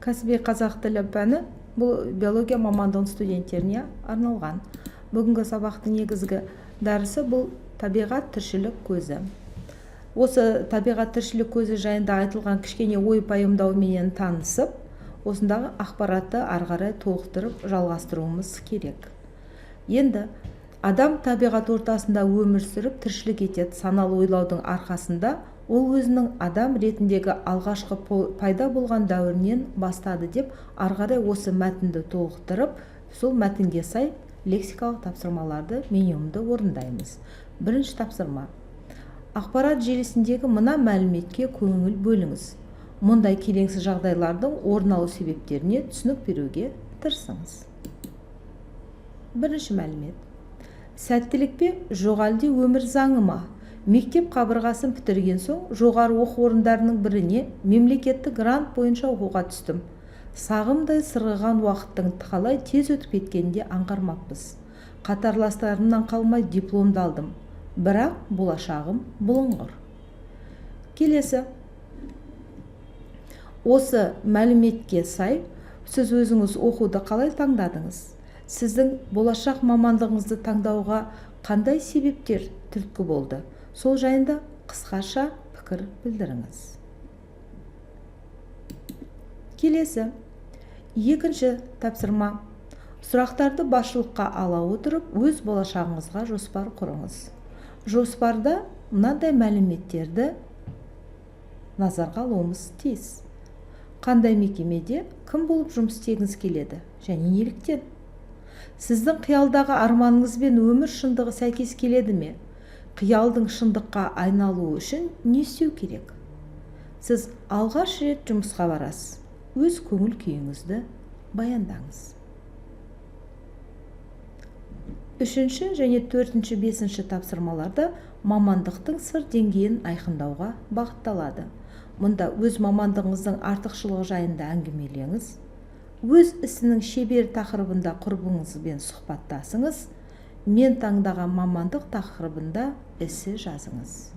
Кәсіби қазақ тілі пәні, бұл биология мамандығының студенттеріне арналған. Бүгінгі сабақтың негізгі дәрісі бұл табиғат — тіршілік көзі. Осы табиғат — тіршілік көзі жайында айтылған кішкене ой пайымдауменен танысып, осындағы ақпаратты ары қарай толықтырып жалғастыруымыз керек. Енді адам табиғат ортасында өмір сүріп, тіршілік етеді. Саналы ойлаудың арқасында ол өзінің адам ретіндегі алғашқы пайда болған дәуірінен бастады деп, ары қарай осы мәтінді толықтырып, сол мәтінге сай лексикалық тапсырмаларды, минимумды орындаймыз. Бірінші тапсырма. Ақпарат желісіндегі мына мәліметке көңіл бөліңіз. Мұндай келеңсіз жағдайлардың орын алу себептеріне түсінік беруге тырысыңыз. Бірінші мәлімет. Сәттілік пе, жоқ әлде өмір заңы ма? Мектеп қабырғасын бітірген соң, жоғары оқу орындарының біріне мемлекеттік грант бойынша оқуға түстім. Сағымдай сырғыған уақыттың қалай тез өтіп кеткенін де аңғармаппыз. Қатарластарымнан қалмай дипломды алдым, бірақ болашағым бұлыңғыр. Келесі. Осы мәліметке сай сіз өзіңіз оқуды қалай таңдадыңыз? Сіздің болашақ мамандығыңызды таңдауға қандай себептер түрткі болды? Сол жайында қысқаша пікір білдіріңіз. Келесі, екінші тапсырма. Сұрақтарды басшылыққа ала отырып, өз болашағыңызға жоспар құрыңыз. Жоспарда мынадай мәліметтерді назарға алуымыз тиіс: қандай мекемеде кім болып жұмыс істегіңіз келеді және неліктен? Сіздің қиялдағы арманыңыз бен өмір шындығы сәйкес келеді ме? Қиялдың шындыққа айналуы үшін не істеу керек? Сіз алғаш рет жұмысқа барасыз, өз көңіл күйіңізді баяндаңыз. Үшінші және төртінші, бесінші тапсырмаларда мамандықтың сыр деңгейін айқындауға бағытталады. Мұнда өз мамандығыңыздың артықшылығы жайында әңгімелеңіз, өз ісінің шебері тақырыбында құрбыңызбен сұхбаттасыңыз, мен таңдаған мамандық тақырыбында эссе жазыңыз.